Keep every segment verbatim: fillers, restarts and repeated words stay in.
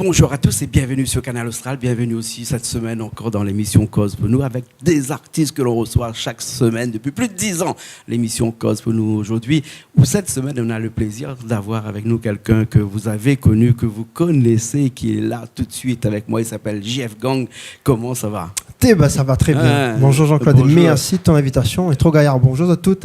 Bonjour à tous et bienvenue sur Kanal Austral. Bienvenue aussi cette semaine encore dans l'émission Koz pou nou avec des artistes que l'on reçoit chaque semaine depuis plus de dix ans. L'émission Koz pou nou aujourd'hui, où cette semaine, on a le plaisir d'avoir avec nous quelqu'un que vous avez connu, que vous connaissez, qui est là tout de suite avec moi. Il s'appelle J F Gang. Comment ça va ? Eh ben, ça va très bien. Ah, bonjour Jean-Claude, bonjour. Merci de ton invitation. Et trop gaillard, bonjour à toutes.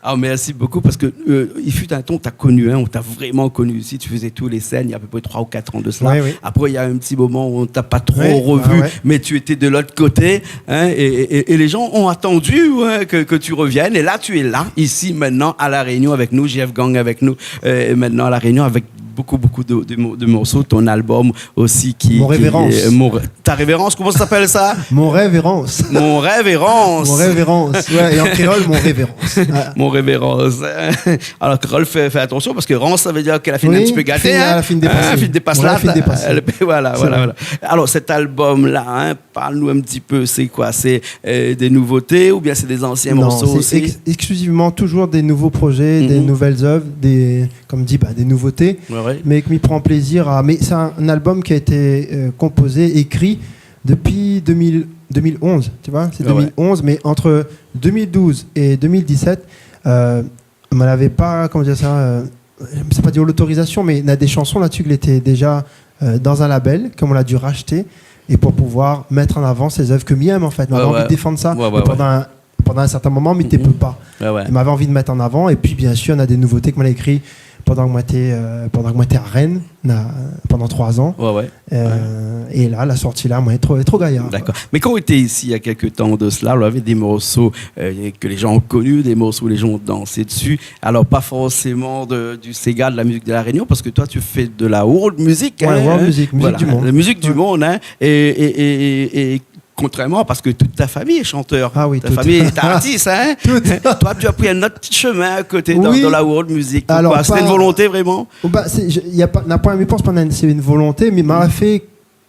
Ah, merci beaucoup parce que, euh, il fut un temps, on t'a connu, hein, on t'a vraiment connu ici. Tu faisais tous les scènes il y a à peu près trois ou quatre ans de cela. Oui, oui. Après, il y a un petit moment où on t'a pas trop revu, mais tu étais de l'autre côté, hein, et, et, et les gens ont attendu, hein, que, que tu reviennes. Et là, tu es là, ici, maintenant, à La Réunion avec nous, J F Gang avec nous, euh, et maintenant à La Réunion avec beaucoup, beaucoup de, de mo-, de morceaux. Ton album aussi qui, qui, euh, Mon Révérence. Ta révérence, comment ça s'appelle ça ? Mon Révérence. Mon Révérence. Mon Révérence. Ouais, et en créole, Mon Révérence. Voilà. Mon Révérence. Alors, créole, fais, fais attention parce que rance, ça veut dire qu'elle a fini un petit peu gâté, hein. Oui, fine, la fine dépas. Ah, fine dépas la, fine dépas. Voilà, voilà, voilà. Alors, cet album-là, hein, parle-nous un petit peu, c'est quoi ? C'est, euh, des nouveautés ou bien c'est des anciens morceaux aussi ? Non, c'est ex-, exclusivement toujours des nouveaux projets, des nouvelles œuvres, des, comme dit, bah, des nouveautés, mais que m'y prend plaisir à, mais c'est un, un album qui a été, euh, composé, écrit depuis deux mille, deux mille onze, tu vois, c'est deux mille onze, mais entre deux mille douze et deux mille dix-sept, euh, on n'avait pas, comment dire ça, euh, c'est pas dire l'autorisation, mais il y a des chansons là-dessus qui étaient déjà, euh, dans un label, comme on a dû racheter, et pour pouvoir mettre en avant ces œuvres que m'y aime, en fait. On avait envie de défendre ça. Et pendant un, pendant un certain moment, mais t'es peux pas. Ouais, ouais. Et m'avait envie de mettre en avant. Et puis, bien sûr, on a des nouveautés que moi écrit pendant que moi était, euh, pendant que moi était à Rennes, na-, pendant trois ans. Ouais, ouais. Euh, et là, la sortie là, moi, est trop, est trop gaillard. D'accord. Mais quand on était ici il y a quelque temps de cela, on avait des morceaux, euh, que les gens ont connus, des morceaux où les gens ont dansé dessus. Alors, pas forcément de, du séga, de la musique de La Réunion, parce que toi, tu fais de la world music, hein, world music, musique du monde. La musique du monde, hein. Et, et, et, et, et contrairement, parce que toute ta famille est chanteur. Ah oui, toute. Ta famille est artiste, hein. Toute. Toi, tu as pris un autre chemin à côté dans, dans la world music. Pourquoi ? Alors, c'était une volonté, vraiment ? Bah, c'est, je, y a pas, na point, mi pans pa, c'est une volonté, mais m'a fait,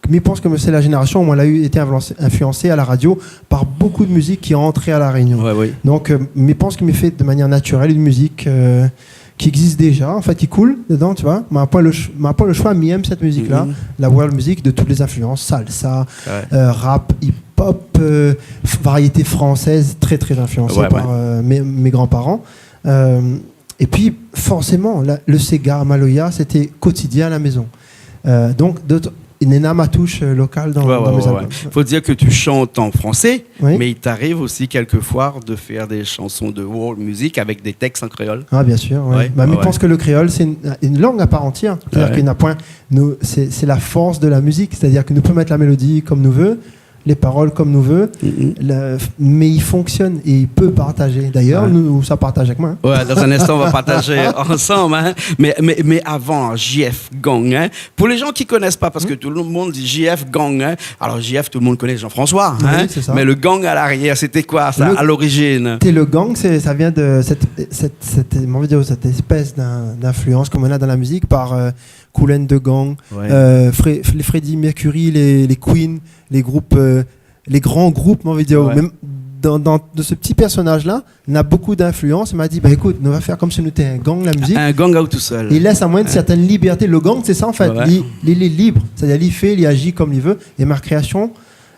mi pans que c'est la génération où on a eu, été influencé, influencé à la radio par beaucoup de musique qui est entrée à La Réunion. Ouais, oui. Donc, euh, mi pans que mi fé de manière naturelle une musique, euh, qui existe déjà, en fait, qui coule dedans, tu vois. M'a point le ch-, m'a point le choix, mi èm cette musique-là. La world music de toutes les influences, salsa, euh, rap, hip-hop, euh, f-, variété française, très, très influencée par, euh, mes, mes grands-parents. Euh, et puis, forcément, la, le séga, maloya, c'était quotidien à la maison. Euh, donc, d'autres, néna ma touche, euh, locale dans, dans mes albums. Faut dire que tu chantes en français, mais il t'arrive aussi quelquefois de faire des chansons de world music avec des textes en créole. Ah, bien sûr, ouais. Bah, mi pans que le créole, c'est une, une langue à part entière. C'est-à-dire que na point, nou, c'est, c'est la force de la musique. C'est-à-dire que nou pé mettre la mélodie comme nou veut, les paroles comme nou veut, la, mais il fonctionne et il peut partager. D'ailleurs, nou, sa partage avec moi, hein. Ouais, dans un instant, on va partager ensemble, hein. Mais, mais, mais avant, J F Gang, hein, pour les gens qui connaissent pas, parce que tout le monde dit J F Gang, hein. Alors, J F, tout le monde connaît Jean-François, hein. Oui, c'est ça. Mais le gang à l'arrière, c'était quoi, ça, à l'origine ? Le, t'es le gang, c'est, ça vient de cette, cette, cette, mon Dieu, cette espèce d'in-, d'influence comme on a dans la musique par, euh, Kool and the Gang, euh, Fre-, les Freddie Mercury, les, les Queen, les groupes, euh, les grands groupes, mon Dieu. Même dans, dans, de ce petit personnage-là, na beaucoup d'influence. M'a dit, bah, écoute, nou va faire comme si nou té in gang, la musique. Un gang à eux tout seul. Il laisse à moi une certaine liberté. Le gang, c'est ça, en fait. Li, li, li est libre. C'est-à-dire, li fé, li agit comme li veut. Et ma création,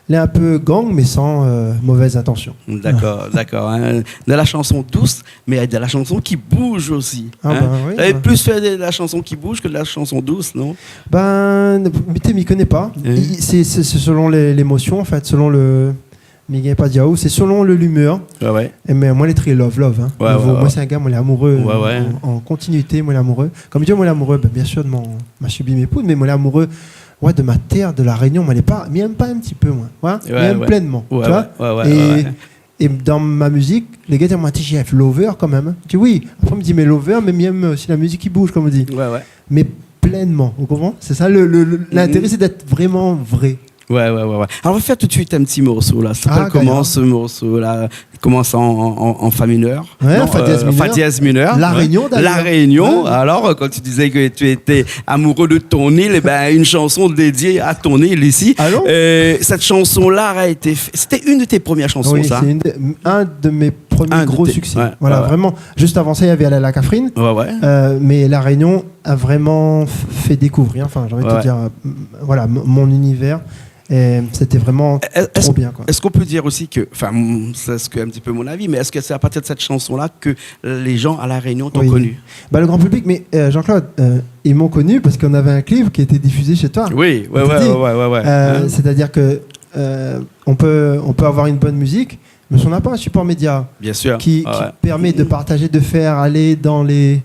lé un peu gang, mais sans, euh, mauvaise intention. D'accord, d'accord, hein. De la chanson douce, mais de la chanson qui bouge aussi, hein. Ah, bah oui. T'avais plus fait de la chanson qui bouge que de la chanson douce, non ? Ben, mi, mi koné pa. C'est, c'est, c'est selon les, l'émotion, en fait, selon le, Mi gingn pa dir aou, sé selon le, l'humeur. Ouais, ouais. É mé moin lé tré love, love, hein. Ouais, ouais, ouais. Moin sé in gars, moin lé amoureux, euh, an, an kontinuité, moin lé amoureux. Kom mi di, moin lé amoureux, bin, biensir, de mon, ma chibi, mé épouz, mé moin lé amoureux, ouais, de ma tèr, de La Rényon. Moin lé pa, mi èm pa in ti pé, moin. Ouais, mi èm plènman, tu vois. Ouais, ouais, ouais. É dan ma mizik, lé gars i di amoin, « Ti JF, lover kanmèm, hein. » Mi di, « Oui. » Apré mi di, « Mé lover, mé mi èm osi la mizik ki bouj, kom on di. » Ouais, ouais. Mé plènman, ou konpran ? Sé sa le, le, le, l'intérêt, sé d'èt vréman vré. Ouais, ouais, ouais, ouais. Alors, on va faire tout de suite un petit morceau, là. Ça s'appelle comment, ce morceau-là ? Ah, d'accord. Commence en, en, en, en fa mineur. Ouais, non, en fa dièz mineur. Fa dièz mineur. La Rényon, d'ailleurs. La Rényon. Ouais. Alors, quand tu disais que tu étais amoureux de ton île, eh ben, une chanson dédiée à ton île ici. Ah non ? Euh, cette chanson-là a été f-, c'était une de tes premières chansons, ça ? Oui, c'est une de, un de mes Un de tes gros succès. Ouais, ouais, ouais. Voilà, vraiment. Juste avant ça, il y avait Allez à la Kafrine. Ouais, ouais. Euh, mais La Réunion a vraiment f-, fait découvrir, enfin, j'ai envie de te dire, euh, m-, voilà, m-, mon univers. Et c'était vraiment trop bien, quoi. Est-ce, est-ce, est-ce qu'on peut dire aussi que, enfin, m-, c'est ce que, un petit peu mon avis, mais est-ce que c'est à partir de cette chanson-là que les gens à La Réunion t'ont connu ? Oui. Bah, le grand public, mais, euh, Jean-Claude, euh, ils m'ont connu parce qu'on avait un clip qui était diffusé chez toi. Oui, ouais, ouais, ouais, ouais, ouais. Euh, c'est-à-dire que, euh, on peut, on peut avoir une bonne musique, mais si on n'a pas un support média qui, qui permet de partager, de faire aller dans les,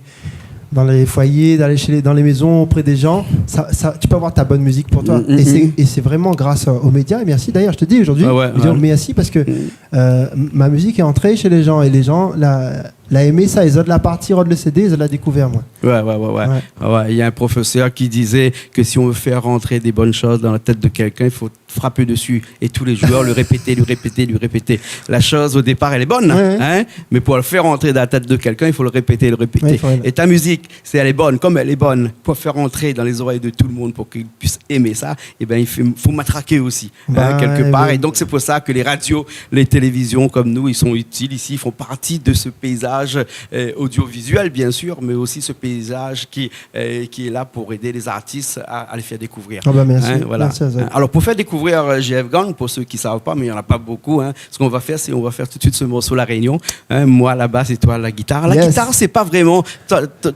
dans les foyers, d'aller chez les, dans les maisons, auprès des gens, ça, ça, tu peux avoir ta bonne musique pour toi. Mm, mm, mm. Et c'est, et c'est vraiment grâce aux médias. Et merci. D'ailleurs, je te dis aujourd'hui, je dis merci parce que, euh, m-, ma musique est entrée chez les gens et les gens la, la aimé sa, lé zot la parti rod le C D, lé zot la dékouvèr amoin. Ouais, ouais, ouais, ouais. Ouais. Ah ouais, il y a un professeur qui disait que si on veut faire rentrer des bonnes choses dans la tête de quelqu'un, il faut frapper dessus et tous les jours lui répéter, lui répéter, lui répéter. La chose au départ, elle est bonne, hein, mais pour le faire rentrer dans la tête de quelqu'un, il faut le répéter, le répéter. Ouais, il faut, ouais. Et ta musique, si elle est bonne, comme elle est bonne, pour faire rentrer dans les oreilles de tout le monde, pour qu'il puisse aimer ça, eh ben, il faut, faut matraquer aussi, hein, quelque part. Bah, oui. Et donc, c'est pour ça que les radios, les télévisions comme nous, ils sont utiles ici, ils font partie de ce paysage, euh, audiovisuel, bien sûr, mais aussi ce paysage qui, euh, qui est là pour aider les artistes à, à les faire découvrir. Ah bah, merci. Hein, voilà. Merci à vous. Alors, pour faire découvrir, euh, J F Gang, pour ceux qui savent pas, mais il y en a pas beaucoup, hein, ce qu'on va faire, c'est on va faire tout de suite ce morceau La Réunion, hein, moi à la basse et toi à la guitare. La guitare, c'est pas vraiment ta, ta,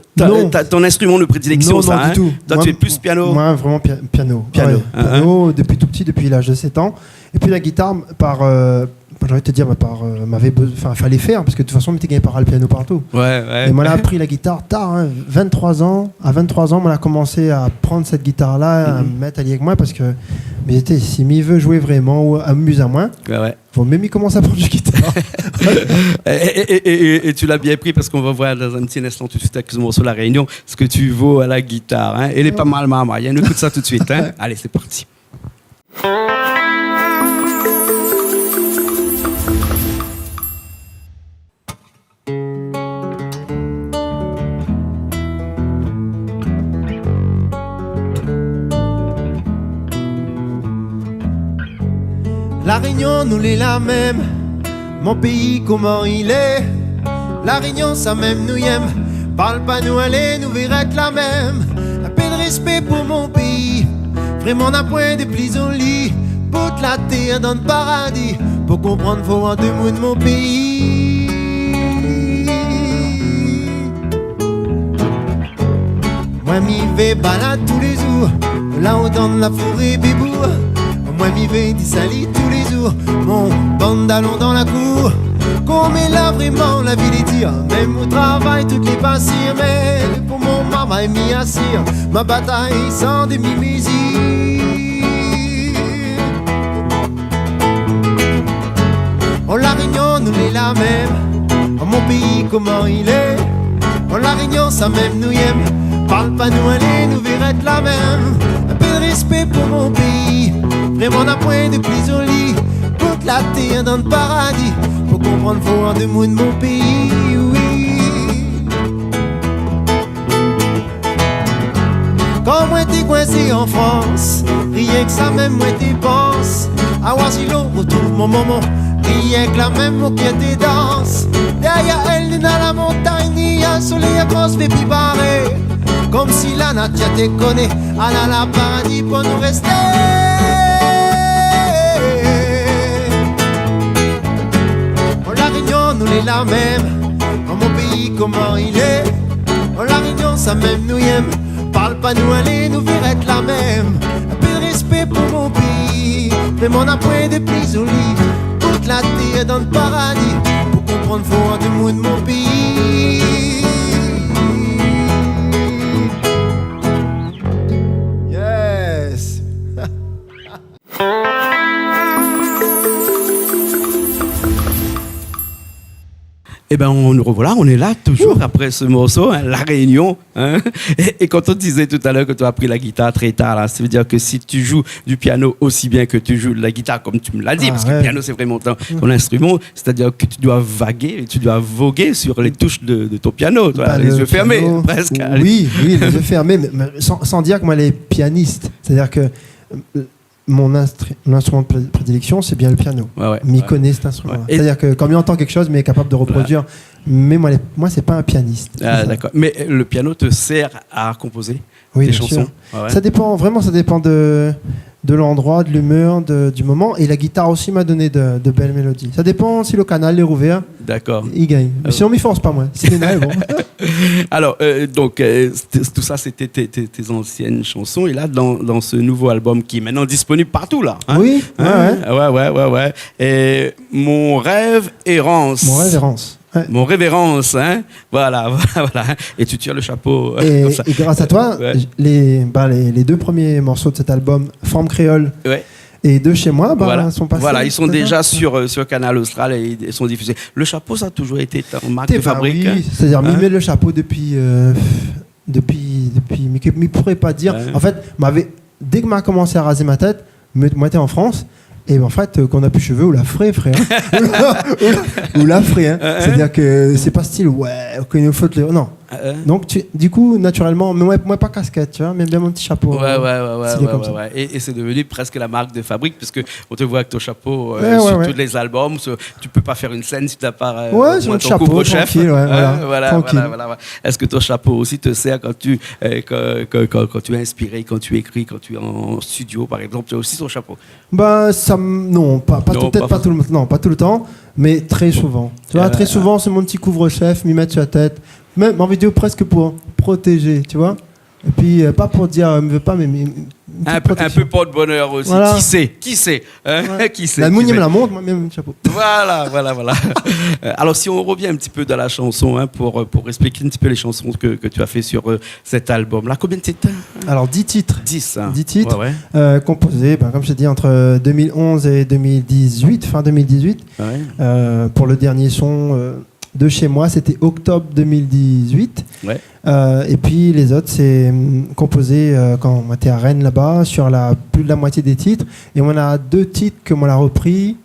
ta, ton instrument de prédilection, ça, hein ? Non, non, du tout. Toi, tu es plus piano. Moi, vraiment pia-, piano. Piano, hein, hein. Ah ouais, piano, depuis tout petit, depuis l'âge de sept ans. Et puis la guitare, par, euh, j'ai envie de te dire, bah, par, euh, m'avé be-, enfin, falé fèr, parce que de toute façon, mi té gingn pa le piano partou. Ouais, ouais. Et moi, la apri la guitare tar, hein, vingt-trois ans. À vingt-trois ans, moi, la komansé à prendre cette guitare-là, à mettre ali avec moi, parce que, mais, té, si mi vé jouer vraiment ou amuser amoin, ouais, ouais, faut mieux mi komansé à prendre du guitare. Et, et, et, et, et tu l'as bien pris parce qu'on va voir dans un petit instant tout de suite avec ce morceau La Réunion ce que tu vaux à la guitare, hein. Elle est pas mal, maman. Écoute ça tout de suite, hein. Allez, c'est parti. La Rényon, nou lé la mèm. Mon péi, koman i lé ? La Rényon, sa mèm nou yèm. Parl pa nou, alé, nou vé rès la mèm. In pé de rèspé pou mon péi. Vréman, na poin de pli zoli. Bout la tèr dann paradi. Pou konprann fo an demoun mon péi. Moin mi vé balad tou lé zour, la-o dann la foré bébou. Moin mi vé di sali tou lé zour, mon bann dalon dann la kour. Koméla vréman la vi lé dir, mèm o travay tout lé pa sir, mé pou mon marmay mi asir, ma batay san demi-mezir. O La Rényon, nou lé la mèm. O mon péi, koman i lé ? O La Rényon, sa mèm nou yèm. Parl pa nou, alé, nou vé rès la mèm. In pé de rèspé pou mon péi. Vréman, na poin de pli zoli. Bout la tèr dann paradi. Pou konprann fo an demoun mon péi, wi. Kan moin té koinsé an Frans, rienk sa mèm moin té pans. Awa si lo rotrouv mon momon, rienk la mèm mon kèr té dans. Dèrièr èl, nou na la montagn, ni a solèy, a fors vé pi baré. Konmsi la natir té koné, ala la paradi pou nou rèsté. O La Rényon, nou lé la mèm. O mon péi, koman i lé ? O La Rényon, sa mèm nou yèm. Parl pa nou, alé, nou vé rès la mèm. In pé de rèspé pou mon péi. Vréman, na poin de pli zoli. Bout la tèr dann paradi. Pou konprann fo an demoun mon péi. Yes. Eh ben, on nous revoilà, on est là, toujours après ce morceau, hein, La Réunion, hein. Et, et quand on disait tout à l'heure que tu as appris la guitare très tard, là, ça veut dire que si tu joues du piano aussi bien que tu joues de la guitare, comme tu me l'as dit, parce que le piano, c'est vraiment ton, ton instrument, c'est-à-dire que tu dois vaguer, tu dois voguer sur les touches de, de ton piano, toi, les yeux fermés, presque. Oui, oui, les yeux fermés, mais, mais sans, sans dire que moi, les pianistes, c'est-à-dire que, euh, mon instru-, mon instrument de pré-, prédilection, c'est bien le piano. Ouais, ouais, ouais. Mi koné cet instrument-là. Ouais. Et c'est-à-dire que quand mi antann kékshoz, mi lé kapab de reproduire. Voilà. Mais moi, les, moi, c'est pas un pianiste. Ah, d'accord. C'est ça. Mais, euh, le piano te sert à composer tes chansons ? Oui, bien sûr. Ah ouais. Ça dépend, vraiment, ça dépend de, de l'endroit, de l'humeur, de, du moment. Et la guitare aussi m'a donné de, de belles mélodies. Ça dépend si le canal est rouvert. D'accord. I gingn. Euh. Mé sinon, mi fors pa, moin. Si néna, bon. Alors, euh, donc, euh, c'était, tout ça, c'était tes, tes, tes anciennes chansons. Et là, dans, dans ce nouveau album qui est maintenant disponible partout, là, hein ? Oui, ouais, ouais. Hein ? Ouais, ouais, ouais, ouais. Et Mon rêve errance. Mon rêve errance. Ouais. Mon rêve errance, hein. Voilà, voilà, voilà. Et tu tires le chapeau, euh, comme ça. Et, et grâce à toi, ouais, les, bah, les, les deux premiers morceaux de cet album, Fanm Kréol, ouais, et De Chez Moi, bah, voilà, sont passés, voilà, ils sont déjà, d'accord, sur, euh, sur Kanal Austral et ils sont diffusés. Le chapeau, ça a toujours été ta marque de fabrique, hein ? Té, bah oui, c'est-à-dire, mi mèt le chapeau depuis, euh, depuis, depuis, mi, mi pouré pa dir. Ouais. En fait, mavé, dès que ma komansé a razé ma tèt, mi, moin té an Frans, é ben, an fèt, euh, kan ou na pi shové, ou la fré, frèr. Ou la, ou la, ou la fré, hein. Hein, hein. C'est-à-dire que c'est pas style, ouais, ok, il faut te le, non. Hein, hein. Donc, tu, du coup, naturellement, mé moin, moin pa kaskèt, tu vois, mé bien mon ti chapeau, ouais, euh, ouais, ouais, ouais, stylé, ouais, comme ça. Ouais. Et, et c'est devenu presque la marque de fabrique, parce que on te voit avec ton chapeau, euh, ouais, ouais, sur tous les albums, sur Tu peux pas faire une scène si t'as pas, euh, au moins ton couvre-chef. Ouais, c'est mon chapeau, tranquille, ouais, voilà. Hein, voilà, voilà, voilà, voilà. Est-ce que ton chapeau aussi te sert quand tu, euh, quand, quand, quand, quand tu es inspiré, quand tu écris, quand tu es en studio, par exemple, tu as aussi ton chapeau ? Ben, ça m-, non, pas, pas tout, peut-être pas tout le, non, pas tout le temps, mais très souvent. Tu vois, très souvent, c'est mon petit couvre-chef, mi mèt sur la tête. Même, j'ai envie de dire presque pour protéger, tu vois. Et puis, euh, pas pour dire, euh, mi vé pa, mais, mais, une petite protection. Un peu, un peu porte-bonheur aussi. Voilà. Qui sait ? Qui sait ? Hein ? Ouais. Qui sait ? La mounième, la montre, moin, mi mèt mon chapeau. Voilà, voilà, voilà. Euh, alors, si on revient un petit peu dans la chanson, hein, pour, euh, pour expliquer un petit peu les chansons que, que tu as fait sur, euh, cet album-là. Combien de titres ? Alors, dix titres. Dix, hein. Dix titres, ouais, ouais, euh, composés, ben, comme je t'ai dit, entre deux mille onze et deux mille dix-huit, fin deux mille dix-huit. Ouais. Euh, pour le dernier son, euh, De Chez Moi, c'était octobre deux mille dix-huit. Ouais. Euh, et puis les autres, c'est, hum, composé, euh, kan moin té à Rennes là-bas, sur la, plus de la moitié des titres. Et on a deux titres que moin la repris,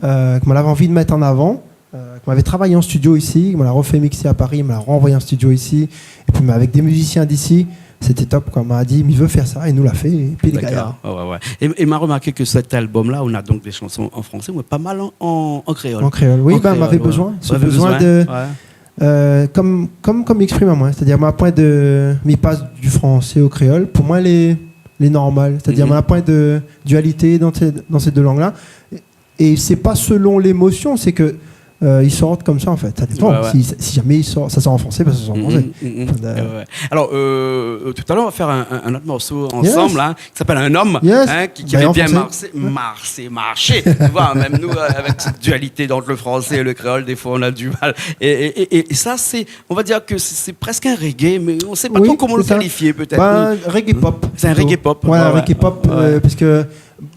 euh, que moin lavé envie de mettre en avant, euh, que moin lavé travaillé en studio ici, que moin la refait mixer à Paris, moin la renvoyé en studio ici. Et puis, mais avec des musiciens d'ici, c'était top, quoi. Moin la di, mi vé fé sa, é nou la fé, é pi lé gayar. D'accord. Ouais, ouais, ouais. Et, et moin la remarké que cet album-là, on a donc des chansons en français, mais pas mal en, en, en créole. En créole, oui, ben, moin lavé bezoin. Ouais, bezoin de, ouais, euh, comme, comme, comme exprimé, moin. C'est-à-dire, moin la poin de, mi pass du français au créole. Pour moin, lé, lé normal. C'est-à-dire, moin la poin de dualité dans ces, dans ces deux langues-là. Et c'est pas selon l'émotion, c'est que, euh, ils sortent comme ça, en fait. Ça dépend. Ouais, ouais. Si, si jamais ils sortent, ça sort en français, ben, ça sort en français. Mhm, mhm. Enfin, euh, ouais, ouais. Alors, euh, tout à l'heure, on va faire un, un, un autre morceau ensemble, hein, qui s'appelle Un homme, hein, qui, qui vient bien marcher, marcher, marcher. Yes. Ben, en français. Ouais. Tu vois, même nous, euh, avec cette dualité entre le français et le créole, des fois, on a du mal. Et, et, et, et ça, c'est, on va dire que c'est, c'est presque un reggae, mais on sait pas trop comment le qualifier, peut-être. Oui, c'est ça. Ben, reggae pop, plutôt. C'est un reggae pop, ouais, ouais, ouais, reggae pop, euh, parce que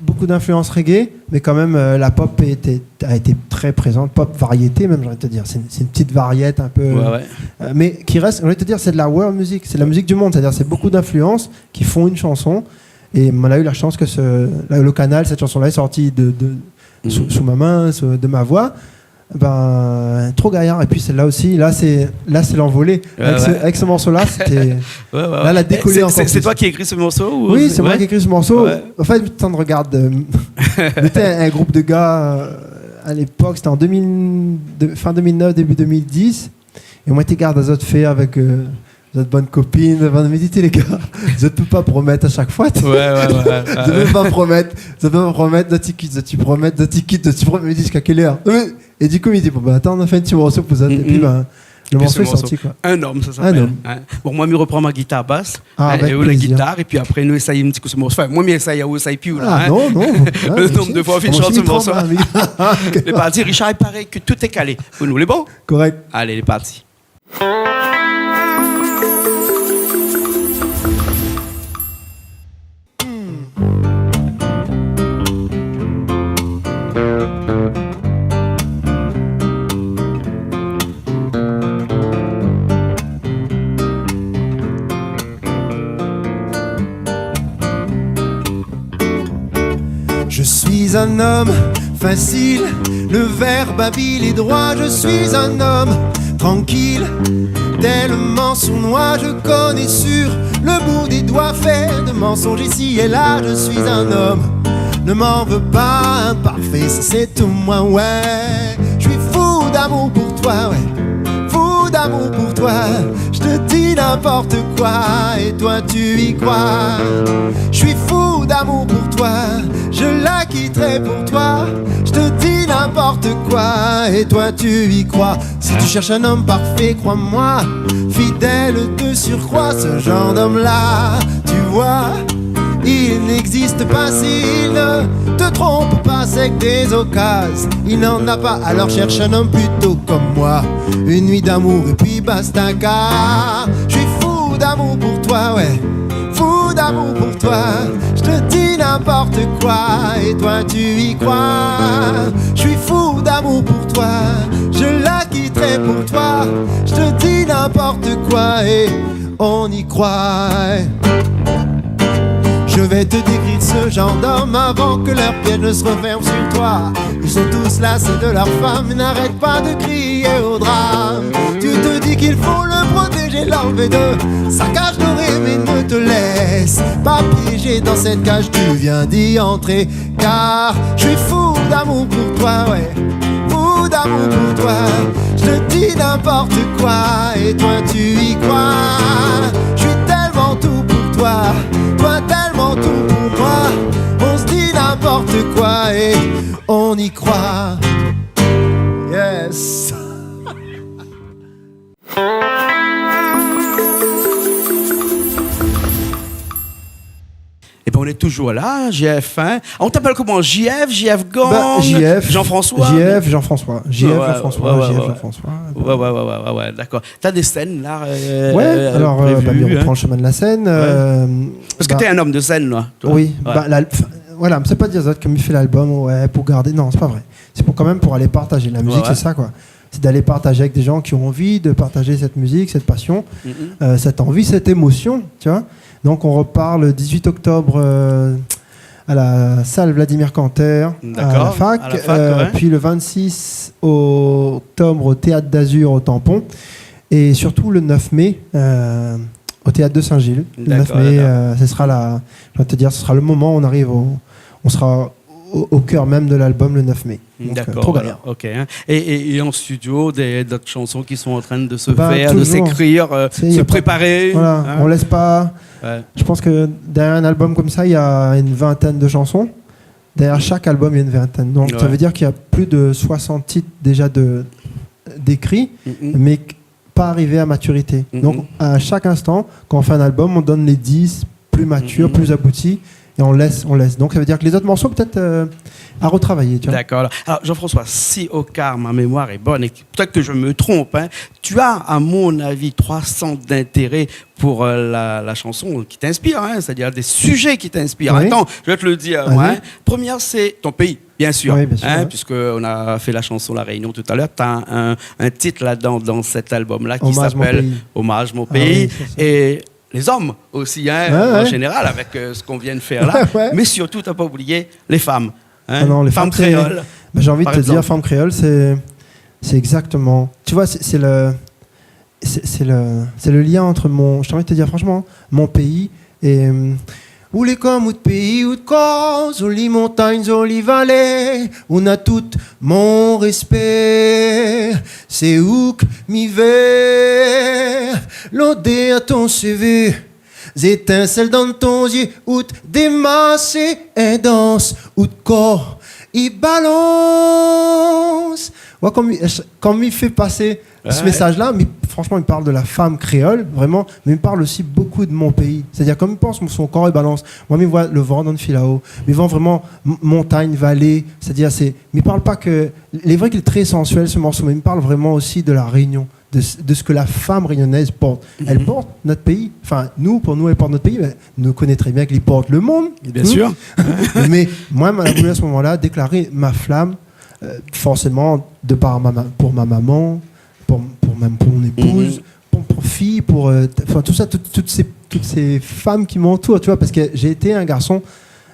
beaucoup d'influences reggae, mais quand même, euh, la pop était, a été très présente, pop variété même, j'ai envie de te dire. C'est une, c'est une petite variété un peu, ouais, ouais, euh, mais qui reste, j'ai envie de te dire, c'est de la world music, c'est de la musique du monde, c'est-à-dire c'est beaucoup d'influences qui font une chanson. Et on a eu la chance que ce, la, le canal, cette chanson-là est sortie de, de, sous, sous ma main, sous, de ma voix. Ben, trop gayar. Et puis celle-là aussi, là, c'est, là, c'est l'envolée. Ouais, ouais. Avec ce, avec ce morceau-là, c'était, ouais, ouais, là, la décollé encore plus. C'est, c'est, c'est toi qui as écrit ce morceau ou... Oui, c'est moi qui ai écrit ce morceau. Ouais. En fait, quand on regarde, euh, on était un, un groupe de gars, euh, à l'époque, c'était en deux mille, de, fin deux mille neuf, début deux mille dix. É moin té gard azot fé avèk, euh, zot bann kopine, bann, mi di, té, lé gars, zot i pé pa promèt a shak foi, té. Ouais, ouais, ouais, ouais. Zot i pé pa promèt, zot i pé pa promèt, zot i kit, zot i promèt, zot i kit, zot i promèt, mi di, ziska kèl èr ? Non, mé, é du kou, mi di, bon, ben, atann, nou fé in ti morso pou zot, épi, ben, le morso lé sorti, koi. Un homme, ça s'appelle, hein. Un homme. Bon, moin, mi reprend ma guitare basse, hein, avèk plézir. Ah, é ou la guitare, épi apré, nou éséy in ti kou se morso. Anfin, moin, mi éséy, ou éséy pi, ou la, hein. Ah, non, non. Le nombre de fois, ou fine shant se morso. Lé parti, Richard, il paraît que tout est calé. Pou nou, lé bon ? Correct. Allez, lé parti. Je suis un homme facile, le verbe habile et droit. Je suis un homme tranquille, tellement sournois. Je connais sur le bout des doigts, fait de mensonges ici et là. Je suis un homme Ne m'en veux pas, imparfait, ça c'est tout moi, ouais. Je suis fou d'amour pour toi, ouais. Fou d'amour pour toi, je te dis n'importe quoi, et toi tu y crois. Je suis fou d'amour pour toi, je la quitterai pour toi. Je te dis n'importe quoi, et toi tu y crois. Si tu cherches un homme parfait, crois-moi, fidèle de surcroît, ce genre d'homme-là, tu vois, il n'existe pas. S'il ne te trompe pas, c'est que des occasions, il n'en a pas. Alors cherche un homme plutôt comme moi. Une nuit d'amour et puis basta, car je suis fou d'amour pour toi, ouais. Fou d'amour pour toi, je te dis n'importe quoi, et toi tu y crois. Je suis fou d'amour pour toi, je la quitterai pour toi. Je te dis n'importe quoi et on y croit. Je vais te décrire ce genre d'homme avant que leur piège ne se referme sur toi. Ils sont tous lassés de leur femme, ils n'arrêtent pas de crier au drame. Tu te dis qu'il faut le protéger, l'enlever de sa cage dorée, mais ne te laisse pas piéger dans cette cage, tu viens d'y entrer. Car je suis fou d'amour pour toi, ouais, fou d'amour pour toi. Je te dis n'importe quoi et toi tu y crois. Je suis tellement tout pour toi, toi tellement tout pour moi. On se dit n'importe quoi et on y croit. Yes. Et ben, on est toujours là, J F, hein. On t'appelle comment ? J F, J F Gang, Bah, J F, Jean-François ? J F, Jean-François. J F, Ouais, Jean-François, ouais, J F, ouais, ouais. Jean-François. Ouais, ouais, ouais, ouais, ouais, d'accord. T'as des scènes, là, euh, Ouais, euh, alors, euh, bah, prévues, mais on hein ? reprend le chemin de la scène, Ouais. euh, Parce que bah, t'es un homme de scène, là, toi. Oui, Ouais. bah, la, enfin, voilà, c'est pas dire ça, comme il fait l'album, ouais, pour garder, non, c'est pas vrai. C'est pour quand même pour aller partager la musique, Ouais, ouais. c'est ça, quoi. C'est d'aller partager avec des gens qui ont envie de partager cette musique, cette passion, Mhm. euh, cette envie, cette émotion, tu vois. Donc on repart le dix-huit octobre, euh, à la salle Vladimir Canter, à la D'accord, fac, à la fac, euh, ouais. puis le vingt-six octobre au Théâtre d'Azur au Tampon, et surtout le neuf mai, euh, au Théâtre de Saint-Gilles. Le neuf D'accord, mai, d'accord. euh, ce sera la, je vais te dire, ce sera le moment où on arrive au, on sera au, au cœur même de l'album le neuf mai. Donc, euh, D'accord, trop gaillard. alors, ok, hein. Et, et, et en studio, des, d'autres chansons qui sont en train de se Bah, faire, de toujours. s'écrire, euh, Tu sais, y se a pas préparer, Voilà, hein. on laisse pas. Ouais. Je pense que derrière un album comme ça, il y a une vingtaine de chansons. Derrière chaque album, il y a une vingtaine. Donc, ça Ouais. veut dire qu'il y a plus de soixante titres déjà de, d'écrits, Mhm. mais pas arrivés à maturité. Mhm. Donc, à chaque instant, quand on fait un album, on donne les dix plus matures, Mhm. plus aboutis, et on laisse, on laisse. Donc, ça veut dire que les autres morceaux, peut-être, euh, à retravailler, tu vois. D'accord. Alors, alors, Jean-François, si au cas ma mémoire est bonne, et peut-être que je me trompe, hein, tu as, à mon avis, trois centres d'intérêt pour, euh, la, la chanson qui t'inspire, hein, c'est-à-dire des sujets qui t'inspirent. Oui. Attends, je vais te le dire, Vas-y. moi, hein. Première, c'est ton pays, bien sûr, Oui, bien sûr, hein, ouais. puisque on a fait la chanson La Réunion tout à l'heure. T'as un, un titre là-dedans, dans cet album-là, qui Hommage mon s'appelle pays. Hommage mon Ah pays. oui, c'est ça. Et les hommes aussi, hein, Ouais, en ouais. général, avec, euh, ce qu'on vient de faire là. Ouais. Mais surtout, t'as pas oublié les femmes, hein. Ah non, les Femmes femmes, c'est créoles, Bah, j'ai envie de par te dire, exemple. Femmes créoles, c'est, c'est exactement, tu vois, c'est, c'est le, c'est, c'est le, c'est le lien entre mon, j'ai envie de te dire franchement, mon pays et, euh, Ou lé kom out péi, out kor, zoli montagn, zoli valé, ou na tout mon réspé. Sé ou k mi vé, lodèr ton sévé, zétinsèl dan ton zyé, out démasé, in dans, out kor i balans. Wa, kom, kom i fé pasé ce Ouais. message-là, mais franchement, il parle de la femme créole, vraiment, mais il parle aussi beaucoup de mon pays. C'est-à-dire, kom i pans, son kor i balans. Moin, mi voi le van dan le filao, mi voi vraiment m-, montagne, vallée, c'est-à-dire, c'est, mi parle pas que, il est vrai qu'il est très sensuel, ce morceau, mais il parle vraiment aussi de la Réunion, de ce, de ce que la femme réunionnaise porte. Elle Mhm. porte notre pays. Enfin, nous, pour nous, elle porte notre pays, mais nous connaissons très bien qu'elle porte le monde. Bien Hmm. sûr. Mais moi, ma voulu à ce moment-là déclarer ma flamme, euh, forcément, de par ma ma-, pour ma maman, pour, pour même pour mon épouse, Mhm. pour, pour fille, pour, euh, t-, enfin, tout ça, tout, toutes ces, toutes ces femmes qui m'entourent, tu vois, parce que j'ai été un garçon,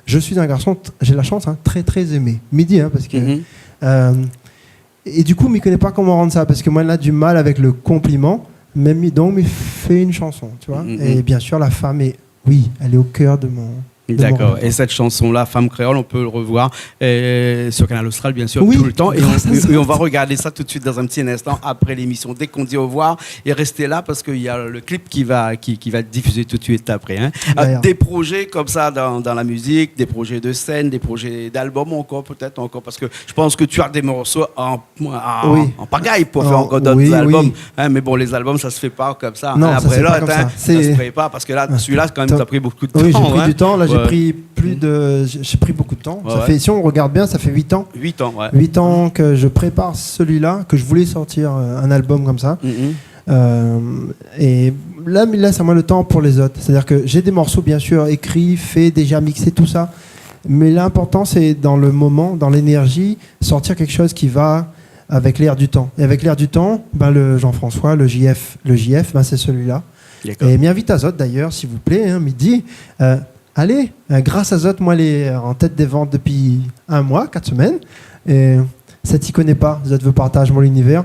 je suis un garçon, t-, j'ai la chance, hein, très, très aimé. Midi, hein, parce que, Mhm. euh, et du coup, mi koné pa koman rann sa, parce que moi, j'ai du mal avec le compliment, mais mi, donc, mi fé une chanson, tu vois. Mhm, mhm. Et bien sûr, la femme est, oui, elle est au cœur de mon, D'accord. Et cette chanson-là, Femme créole, on peut le revoir, euh, sur Kanal Austral, bien sûr, tout le temps. Oui, grâce à ça. Et on, et on va regarder ça tout de suite dans un petit instant après l'émission. Dès qu'on dit au revoir, et restez là parce qu'il y a le clip qui va, qui, qui va être diffusé tout de suite après, hein. D'ailleurs. Euh, des projets comme ça dans, dans la musique, des projets de scène, des projets d'album encore, peut-être encore, parce que je pense que tu as des morceaux en, en, en pagaille pour faire encore d'autres albums, hein, mais bon, les albums, ça se fait pas comme ça, hein, après l'autre, hein, ça se prépare, parce que là, celui-là, quand même, t'as pris beaucoup de temps, hein. Oui, j'ai pris du temps, là, j'ai pris plus de, j'ai, j'ai pris beaucoup de temps. Ouais, ouais. Ça fait, si on regarde bien, ça fait huit ans. Huit ans, ouais. Huit ans que je prépare celui-là, que je voulais sortir, euh, un album comme ça. Mhm. Euh, et là, mi lès amoin le temps pour les autres. C'est-à-dire que j'ai des morceaux, bien sûr, écrits, faits, déjà mixés, tout ça. Mais l'important, c'est dans le moment, dans l'énergie, sortir quelque chose qui va avec l'air du temps. Et avec l'air du temps, ben, le Jean-François, le J F, le J F, ben, c'est celui-là. D'accord. Et mi invit azot d'ailleurs, s'il vous plaît, hein, mi di, euh, alé, euh, grâce azot, moin lé en tête des ventes depuis un mois, quatre semaines. Et si zot i koné pa, zot i vé partager mon univers,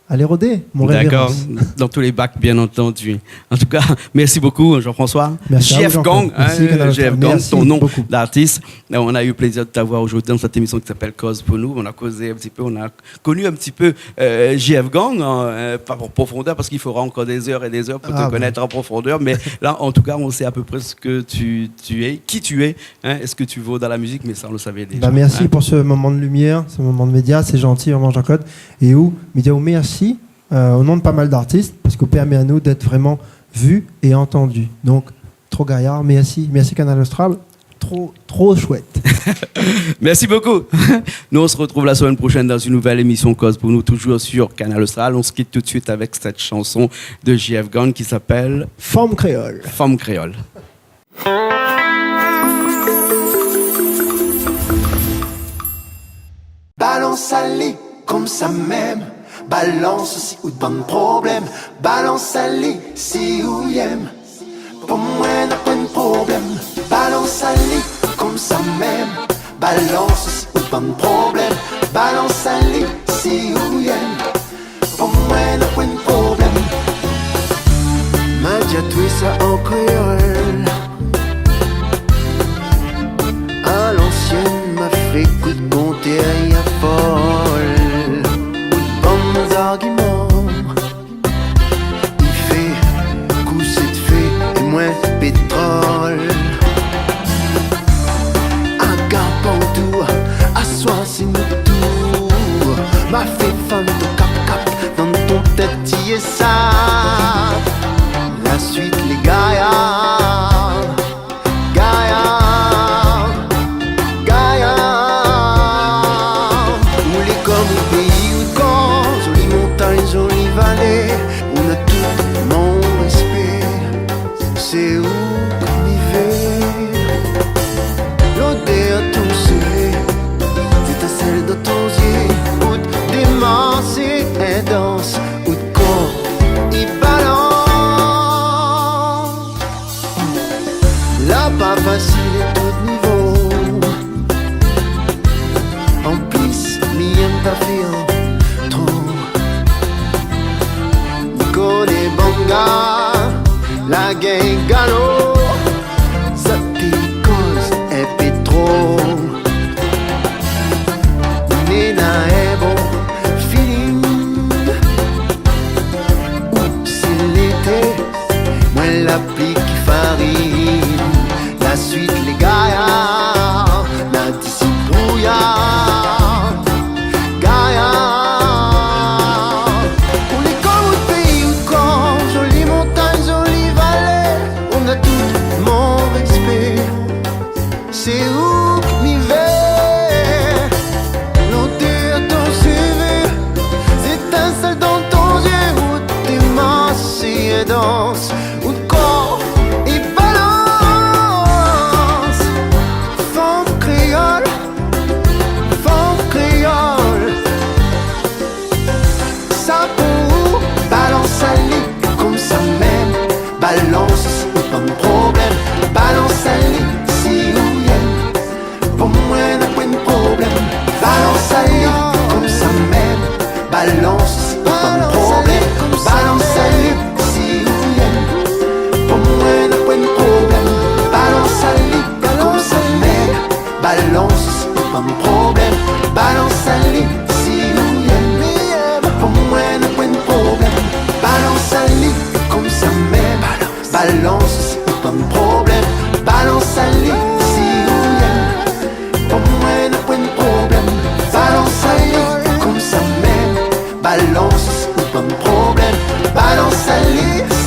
alé rodé, mon révérence. D'accord. Dans tous les bacs, bien entendu. En tout cas, merci beaucoup, Jean-François. Merci à vous, Jean-Claude. J F Gang, hein, J F Gang, ton nom d'artiste. Merci beaucoup. Euh, on a eu plaisir de t'avoir aujourd'hui dans cette émission qui s'appelle Koz pou nou. On a causé un petit peu, on a connu un petit peu, euh, J F Gang, hein, euh, pas en profondeur, parce qu'il faudra encore des heures et des heures pour te connaître en profondeur, mais là, en tout cas, on sait à peu près ce que tu, tu es, qui tu es, hein, et ce que tu vaux dans la musique, mais ça, on le savait déjà, hein. Bah, merci pour ce moment de lumière, ce moment de média, c'est gentil, vraiment, Jean-Claude. Et ou, mi di aou merci, euh, au nom de pas mal d'artistes, parce que vous permettez à nous d'être vraiment vus et entendus. Donc, trop gaillard, merci, merci Kanal Austral. Trop, trop chouette. Merci beaucoup. Nous, on se retrouve la semaine prochaine dans une nouvelle émission Koz pou nou, toujours sur Kanal Austral. On se quitte tout de suite avec cette chanson de J F Gang qui s'appelle Fanm Kréol. Fanm Kréol. Balans ali konmsa mèm. Balans si ou na pwin problèm. Balans ali si ou yèm. Pou moin na pwin problèm. Balans ali konmsa mèm. Balans si ou na pwin problèm. Balans ali si ou yèm. Pou moin na pwin problèm. Ma di atwé sa an kréol. A lansièn, ma fé kout kontèr, i afol. Bann zargiman i fé kousé d'fé é moin pétrol. Agapon tou, aswar sé nout tour. Ma fé fann ton kap-kap, dan ton tèt ti é sa. La suit lé gayar. Gayar, gayar. Ou lé konm out péi, out kan, zoli montagn, zoli valé. Ou na tout mon rèspé. Sé ou ke mi vé. Lodèr ton souri, zétinsèl dan ton zié. Out démars sé in dans, out kor i balans. La pa fasil é tout nivo. An plis, mi yèm pa fé an tro. Koné banga, la gingalo, sa té koz in pé tro. Néna in bon feeling. Ou sé lété, moin la pli ki farine. La suit lé gayar, na disi brouyar. Gayar, ou lé konm out péi, out kan, zoli mon Alon, si sé pou bann problèm, balans ali.